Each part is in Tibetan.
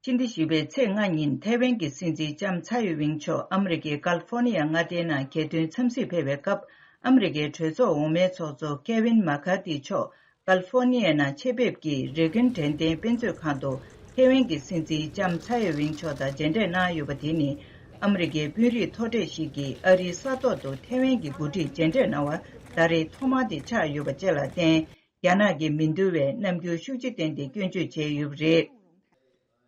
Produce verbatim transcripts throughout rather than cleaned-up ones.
ཕྱི་ཟླ་བཞི་པའི་ཚེས་ལྔ་ཉིན་ཐའེ་ཝན་གྱི་སྲིད་འཛིན་ལྕམ་ཚའེ་ཝིང་མཆོག་ཨ་མི་རི་ཀའི་ཀལ་ཧྥོ་ནི་ཡ་མངའ་སྡེའི་ནང་རྒྱལ་དོན་འཚམས་གཟིགས་ཕེབས་པའི་སྐབས། ཨ་མི་རི་ཀའི་གྲོས་ཚོགས་འོག་མའི་ཚོགས་གཙོ་ཀེ་ཝིན་མ་ཁར་ཐི་མཆོག་ཀལ་ཧྥོ་ནི་ཡའི་ནང་ཆེད་ཕེབས་ཀྱིས་རེ་གན་དྲན་རྟེན་དཔེ་མཛོད་ཁང་དུ་ཐའེ་ཝན་གྱི་སྲིད་འཛིན་ལྕམ་ཚའེ་ཝིང་མཆོག་དང་མཇལ་འཕྲད་གནང་ཡོད་པ། དེ་ནི་ཨ་མི་རི་ཀའི་དཔོན་རིགས་མཐོ་གྲས་ཤིག་གིས་ཨ་རིའི་ས་ཐོག་ཏུ་ཐའེ་ཝན་གྱི་འགོ་ཁྲིད་མཇལ་འཕྲད་གནང་བ་ད་རེས་ཐོག་མ་དེ་ཆགས་ཡོད་པ་བཅས་ལ་བརྟེན། རྒྱ་ནག་གི་མི་འདུལ་བའི་རྣམ་འགྱུར་ཤུགས་ཆེ་བསྟན་ཏེ་སྐྱོན་བརྗོད་བྱས་ཡོད་པ་རེད།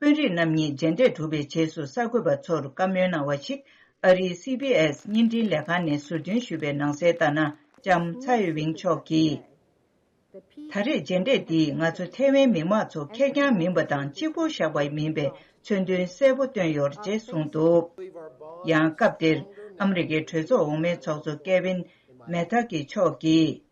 དཔོན་རིགས་རྣམ་གཉིས་མཇལ་འཕྲད་གྲུབ་པའི་རྗེས་སུ་གསར་འགོད་པ་ཚོར་བཀའ་མོལ་གནང་བ་ཞིག་ཨ་རིའི་སི་བྷི་ཨེས་བརྙན་འཕྲིན་ལས་ཁང་ནས་ཟུར་འདོན་ཞུས་པའི་ནང་གསལ་ལྟར་ན། ལྕམ་ཚའེ་ཝིང་མཆོག་གིས། ད་རེས་མཇལ་འཕྲད་འདིས་ང་ཚོ་ཐའེ་ཝན་མི་དམངས་ཚོ་ཁེར་རྐྱང་མིན་པ་དང་གཅིག་པུ་བཞག་པ་མིན་པའི་མཚོན་དོན་གསལ་པོ་བཏོན་ཡོད་ཅེས་གསུངས་འདུག་ཡང་སྐབས་དེར་ཨ་མི་རི་ཀའི་གྲོས་ཚོགས་འོག་མའི་ཚོགས་གཙོ་ཀེ་ཝིན་མེ་ཐ་ཀི་མཆོག་གིས།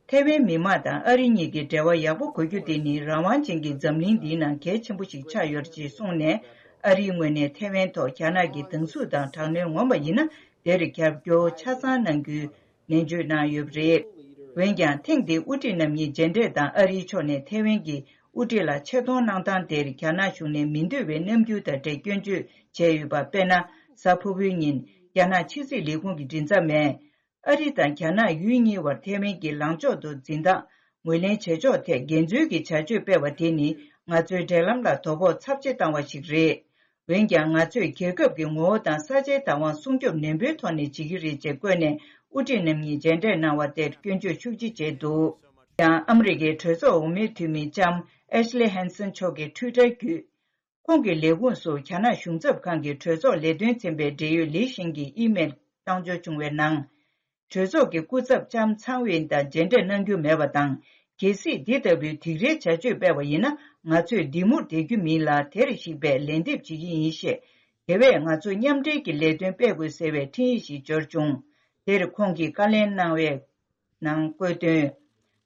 ཐའེ་ཝན་མི་དམངས་དང་ཨ་རི་གཉིས་ཀྱི་འབྲེལ་བ་ཡག་པོ་དགོས་རྒྱུ་དེ་ནི་རང་དབང་ཅན་གྱི་འཛམ་གླིང་འདིའི་ནང་གལ་ཆེན་པོ་ཞིག་ཆགས་ཡོད་ཅེས་གསུངས་ནས། ཨ་རིའི་ངོས་ནས་ཐའེ་ཝན་ཐོག་རྒྱ་ནག་གི་སྡང་ཟུག་དང་དྲག་གནོན་ངོམ་པ་ཡིན་ན། དེར་རྒྱབ་སྐྱོར་ཆ་ཚང་གནང་རྒྱུའི་ནན་བརྗོད་གནང་ཡོད་པ་རེད། འོན་ཀྱང་ཐེངས་འདིའི་དབུ་ཁྲིད་རྣམ་གཉིས་མཇལ་འཕྲད་དང་ཨ་རིའི་ཕྱོགས་ནས་ཐའེ་ཝན་གྱི་དབུ་ཁྲིད་ལ་ཆེ་མཐོང་གནང་སྟངས་དེར་རྒྱ་ནག་གཞུང་ནས་མི་འདོད་པའི་རྣམ་འགྱུར་དང་འབྲེལ་སྐྱོན་བརྗོད་བྱས་ཡོད་པ། དཔེར་ན། གཟའ་ཕུར་བུའི་ཉིན་རྒྱ་ནག་ཕྱི་སྲིད་ལས་ཁུངས་ཀྱི་མགྲིན་ཚབ་མས། ཨ་རི་དང་རྒྱ་ནག་ཡུལ་གཉིས་བར་ཐའེ་ཝན་གྱི་ལངས་ཕྱོགས་དང་འཛིན་སྟངས་ངོས་ལེན་བྱེད་ཕྱོགས་ཐད་འགན་འཛོལ་གྱི་བྱ་སྤྱོད་སྤེལ་བ་དེ་ནི་ང་ཚོའི་འབྲེལ་ལམ་ལ་དོ་ཕོག་ཚབས་ཆེ་བཏང་བ་ཞིག་རེད། འོན་ཀྱང་ང་ཚོས་རྒྱལ་ཁབ་ཀྱི་ངོ་བོ་དང་ས་ཆའི་བདག་དབང་སྲུང་སྐྱོབ་ནན་པོའི་ཐོག་ནས་བྱེད་ཀྱི་རེད་ཅེས་བཀོད་ནས་དབུ་ཁྲིད་རྣམ་གཉིས་མཇལ་འཕྲད་གནང་བ་དེར་སྐྱོན་བརྗོད་ཤུགས་ཆེ་བྱས་འདུག་ཡང་ཨ་མི་རི་ཀའི་གྲོས་ཚོགས་འོག་མའི་འཐུས་མི་ལྕམ་ཨེ་ཤི་ལི་ཧན་སན་མཆོག་གིས་ཊུའི་ཊར་བརྒྱུད། ཁོང་གི་ལས་ཁུངས་སུ་རྒྱ་ནག་གཞུང་ཚབ་ཁང་གི་གྲོས་ཚོགས་ལས་དོན་ཚན་པའི་འབྲེལ་ཡོད་ལི་ཤིང་གིས་ཨི་མེལ་བཏང་འབྱོར་བྱུང་བའི་ནང་། གྲོས་ཚོགས་ཀྱི་སྐུ་ཚབ་ལྕམ་ཚང་ཝེན་དང་མཇལ་འཕྲད་གནང་རྒྱུ་མེད་པ་དང་། གལ་སྲིད་འདི་ལྟ་བུའི་སྡིགས་རའི་བྱ་སྤྱོད་སྤེལ་བ་ཡིན་ན། ང་ཚོས་འདི་མུར་བསྡད་རྒྱུ་མིན་ལ། དེར་གཞིགས་པའི་ལན་འདེབས་བྱེད་ཀྱི་ཡིན་ཞེས། དེ་བས་ང་ཚོ་མཉམ་འབྲེལ་གྱི་ལས་དོན་སྤེལ་དགོས་ཟེར་བའི་འཕྲིན་ཡིག་ཞིག་འབྱོར་བྱུང་། དེར་ཁོང་གིས་བཀའ་ལན་གནང་བའི། ནང་བཀོད་དོན།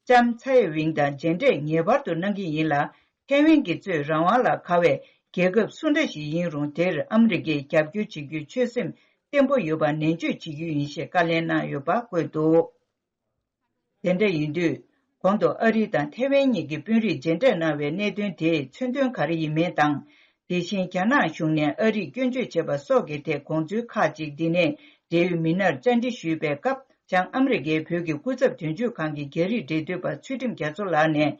ལྕམ་ཚའེ་ཝིང་དང་མཇལ་འཕྲད་ངེས་པར་དུ་གནང་གི་ཡིན་ལ། ཐའེ་ཝན་གྱི་གཙོས་རང་དབང་ལ་དགའ་བའི་རྒྱལ་ཁབ་སུ་འདྲ་ཞིག་ཡིན་རུང་། དེར་ཨ་མི་རི་ཀས་རྒྱབ་སྐྱོར་བྱེད་རྒྱུའི་ཆོད་སེམས་བརྟན་པོ་ཡོད་པ་ནན་བརྗོད་བྱེད་རྒྱུ་ཡིན་ཞེས་བཀའ་ལན་གནང་ཡོད་པ་བཀོད་འདུག་དེ་འདྲ་ཡིན་དུས། གོང་དུ་ཨ་རི་དང་ཐའེ་ཝན་གཉིས་ཀྱི་དཔོན་རིགས་མཇལ་འཕྲད་གནང་བའི་གནད་དོན་དེས་མཚོན་དོན་ག་རེ་ཡིན་མིན་དང་། དེ་བཞིན་རྒྱ་ནག་གཞུང་ནས་ཨ་རིས་སྐྱོན་བརྗོད་བྱས་པ་སོགས་ཀྱི་ཐད་དགོངས་ཚུལ་ཁག་ཅིག་འདི་ནས་འབྲེལ་ཡོད་མི་སྣར་བཅར་འདྲི་ཞུས་པའི་སྐབས། བྱང་ཨ་མི་རི་ཀའི་བོད་ཀྱི་སྐུ་ཚབ་དོན་གཅོད་ཁང་གི་རྒྱ་རིགས་འབྲེལ་མཐུད་པ་ཚུལ་ཁྲིམས་རྒྱ་མཚོ་ལགས་ནས།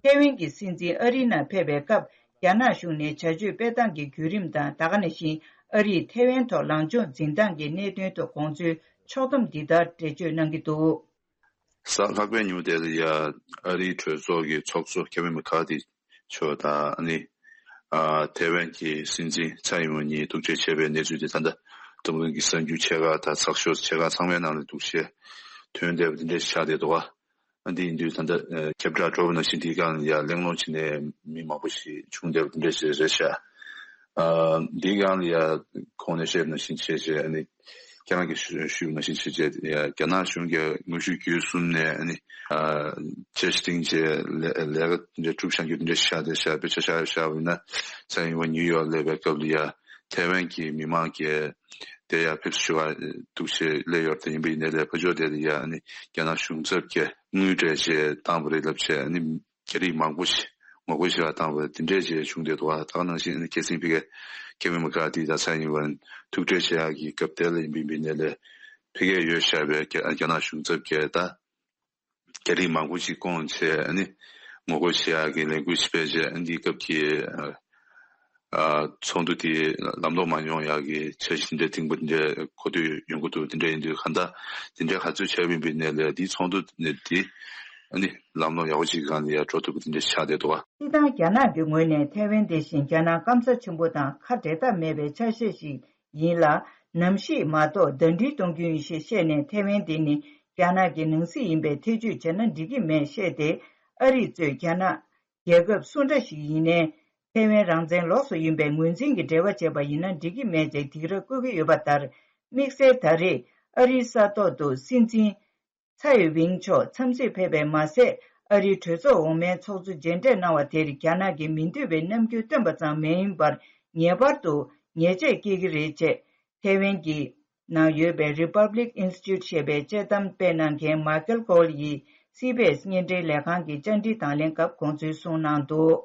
ཐའེ་ཝན་གྱི་སྲིད་འཛིན་ཨ་རིའི་ནང་ཕེབས་པའི་སྐབས། རྒྱ་ནག་གཞུང་ནས་བྱ་སྤྱོད་སྤེལ་སྟངས་ཀྱི་བརྒྱུད་རིམ་དང་། ད་ག་ནང་བཞིན་ཨ་རིས་ཐའེ་ཝན་ཐོག་ལངས་ཕྱོགས་འཛིན་སྟངས་ཀྱི་གནད་དོན་ཐོག་དགོངས་ཚུལ་ཕྱོགས་བསྡོམས་འདི་ལྟར་འགྲེལ་བརྗོད་གནང་གི་འདུག་གཟའ་ལྷག་པའི་ཉིན་དེ་ལ་ཡ་ཨ་རིའི་གྲོས་ཚོགས་ཀྱི་ཚོགས་གཙོ་ཁེ་ཝིན་མེ་ཁ་ཐི་མཆོག་དང་ཨ་ནི་ཨ་ཐའེ་ཝན་གྱི་སྲིད་འཛིན་ཚའེ་ཨིན་ཝེན་གཉིས་ཐུག་འཕྲད་བྱས་པའི་གནས་ཚུལ་དེ་ད་ལྟ་འཛམ་གླིང་གི་གསར་འགྱུར་ཆེ་ཁག་དང་ཚགས་ཤོག་ཆེ་ཁག་ཚང་མའི་ནང་ལ་འདུག་བཤད་ཐོན་བསྡད་པ་དེ་འདྲ་ཆགས་བསྡད་འདུག་ག་ཨ་འདི་ཡིན་དུས་ད་ལྟ་ཨ་ཁྱབ་བསྒྲགས་འགྲོ་བ་ནང་བཞིན་དེའི་སྒང་ལ་ཡ་གླེང་སློང་བྱས་ནས་མི་མང་པོ་ཞིག་བྱུང་བསྡད་པ་དེ་འདྲ་ཞིག་རེད་ཤག་ཨ་འདིའི་སྒང་ལ་ཡ་གོང་ནས་བཤད་པ་ནང་བཞིན་བྱས་བྱས་ཨ་ནི། ཁྱེད་རང་གིས་ཞུ་ཞུས་པ་ནང་བཞིན་བྱས་རྗེས་རྒྱ་ནག་གཞུང་གིས་དངོས་ཤུགས་བརྒྱུད་གསུམ་ནས་ཨ་ནི་ཨ་དཔྱད་ཞིབ་སྟེང་བྱས་ལས་ལས་ཀ་འདྲ་སྒྲུབ་བཞག་རྒྱུ་འདྲ་ཤར་བསྡད་ཤག་དཔེ་ཆ་ཤར་ཤར་བ་ཡིན་ན་ཚ་ཡིན་པ་ཉིའུ་ཡོག་སླེབས་པའི་སྐབས་ལ་ཡ་ཐའེ་ཝན་གྱི་མི་མང་གིས་དེ་ཡ་ཕེབས་བསུ་ཞུ་བ་འདུག་ཅེས་སླེབས་ཡོད་དེ་ཡིན་པ་ཡིན་ནའི་ལས་ཕར་ཕྱོགས་དེ་ལ་ཡ་ཨ་ནི་རྒྱ་ནག་གཞུང་ཚབ་ཀྱིས་དངུལ་སྤྲད་བྱས་བཏང་བ་རེད་ལབ་བྱས་ཨ་ནི། རྒྱ་རིགས་མང་པོ་ཞིག་ངོ་རྒོལ་བྱེད་པ་བཏང་བ་དེ་འདྲས་ཅིག་བྱུང་བསྡད་འདུག་ག་ད་ག་ནང་བཞིན་ཁ་སང་ཕ་གི་ཁེ་ཝིན་མེ་ཁ་ཐི་དང་ཚའེ་ཨིན་ཝེན་ཐུག་འཕྲད་བྱེད་ཡག་གི་སྐབས་དེ་ལ་ཡིན་པའི་མི་སྣ་ལས་ཕ་གིར་ཡོད་བཞག་པའི་རྒྱ་རྒྱ་ནག་གཞུང་ཚབ་ཀྱིས་ད་རྒྱ་རིགས་མང་པོ་ཞིག་བསྐོངས་བྱས་ཨ་ནི་ངོ་རྒོལ་བྱེད་ཡག་གི་ལས་འགུལ་ཞིག་སྤེལ་བྱས་ཨ་ནི་འདིའི་སྐབས་ཀྱི་ཨ་ཚོགས་འདུ་དེ་ལམ་ལྷོང་མ་ཡོང་ཡག་གི་འཆར་གཞི་འདྲ་བཏིང་པ་འདྲ་གོ་ཐོས་ཡོང་གི་འདུག་དེ་འདྲ་ཡིན་དུས་གང་ལྟར་དེ་འདྲ་ག་ཚོད་བྱས་པ་ཡིན་པའི་གནས་ལས་འདིའི་ཚོགས་འདུ་ནས་འདི་ཨ་ནི་ལམ་ལྷོང་ཡག་པོ་ཅིག་སྒང་ལ་ཡར་འགྲོ་ཐུབ་པ་དེ་འདྲ་ཆགས་བསྡད་འདུག་ག་སྤྱིར་བཏང་རྒྱ་ནག་གི་ངོས་ནས་ཐའེ་ཝན་དེ་བཞིན་རྒྱ་ནག་སྐམ་ས་ཆེན་པོ་དང་ཁ་འབྲལ་ཐབས་མེད་པའི་ཆ་ཤས་ཤིག་ཡིན་ལ། གནམ་གཤིས་མ་གཏོགས་ཟླ་སྒྲིལ་གཏོང་རྒྱུ་ཡིན་ཞེས་བཤད་ནས་ཐའེ་ཝན་དེ་ནི་རྒྱ་ནག་གི་ནང་སྲིད་ཡིན་པས་ཐེ་བྱུས་བྱས་ན་འགྲིག་གི་མེད་བཤད་དེ། ཨ་རིས་གཙོས་རྒྱ་ནག་རྒྱལ་ཁབ་སུ་འདྲ་ཞིག་ཡིན་ནའི། ཐའེ་ཝན་རང་བཙན་ལོགས་སུ་ཡིན་པའི་ངོས་འཛིན་གྱི་འབྲེལ་བ་བྱས་པ་ཡིན་ན་འགྲིག་གི་མེད་ཅེས་སྡིགས་ར་བསྐུལ་གྱི་ཡོད་པ་ལྟར། དམིགས་བསལ་ད་རེས་ཨ་རིའི་ས་ཐོག་ཏུ་སྲིད་འཛིན་ཚའེ་ཝིང་མཆོག་འཚམས་གཟིགས་ཕེབས་པས་མ་ཟད། ཨ་རིའི་གྲོས་ཚོགས་འོག་མའི་ཚོགས་གཙོ་མཇལ་འཕྲད་གནང་བ་དེར་རྒྱ་ནག་གི་མི་འདོད་པའི་རྣམ་འགྱུར་སྟོན་པ་ཙམ་མ་ཡིན་པར་ངེས་པར་དུ་ཉེས་ཆད་བཀལ་གྱི་རེད་ཅེས་ཐའེ་ཝན་གྱི་ནང་ཡོད་པའི་Republic Institute ཞེས་པའི་དཔྱད་གཏམ་སྤེལ་གནང་མཁན་མཱ་ཀལ་ཀོལ་ཡིས་སི་བྷི་ཨེས་བརྙན་འཕྲིན་ལས་ཁང་གི་བཅར་འདྲི་དང་ལེན་སྐབས་དགོངས་ཚུལ་གསུངས་གནང་འདུག་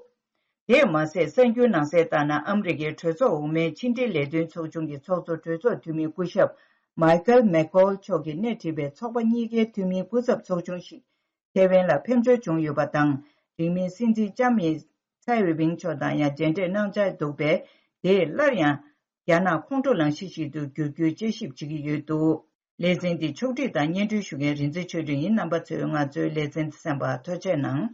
དེས་མ་ཟད། གསར་འགྱུར་ནང་གསལ་ལྟར་ན། ཨ་མི་རི་ཀའི་གྲོས་ཚོགས་འོག་མའི་ཕྱི་འབྲེལ་ལས་དོན་ཚོགས་ཆུང་གི་ཚོགས་གཙོ་གྲོས་ཚོགས་འཐུས་མི་སྐུ་ཞབས་Michael McCaul མཆོག་གིས་སྣེ་ཁྲིད་པའི་ཚོགས་པ་གཉིས་ཀའི་འཐུས་མིའི་སྐུ་ཚབ་ཚོགས་ཆུང་ཞིག་ཐེ་ཝན་ལ་ཕེབས་འབྱོར་བྱུང་ཡོད་པ་དང་། འབྲེལ་མོལ་སྲིད་འཛིན་ལྕམ་ཡིན་ཚའེ་ཝེ་པིན་མཆོག་དང་ཡང་མཇལ་འཕྲད་གནང་འཆར་འདུག་པས། དེས་སླར་ཡང་རྒྱ་ནག་ཁོང་ཁྲོ་ལངས་གཞི་ཞིག་ཏུ་འགྱུར་རྒྱུའི་དཔྱད་ཞིབ་བྱེད་ཀྱི་ཡོད་འདུག་ལེ་ཚན་འདི་ཕྱོགས་སྒྲིག་དང་སྙན་སྒྲོན་ཞུ་མཁན་རིག་འཛིན་ཆོས་སྒྲོན་ཡིན། རྣམ་པ་ཚོས་ང་ཚོའི་ལེ་ཚན་འདི་གསན་པར་ཐུགས་རྗེ་གནང་།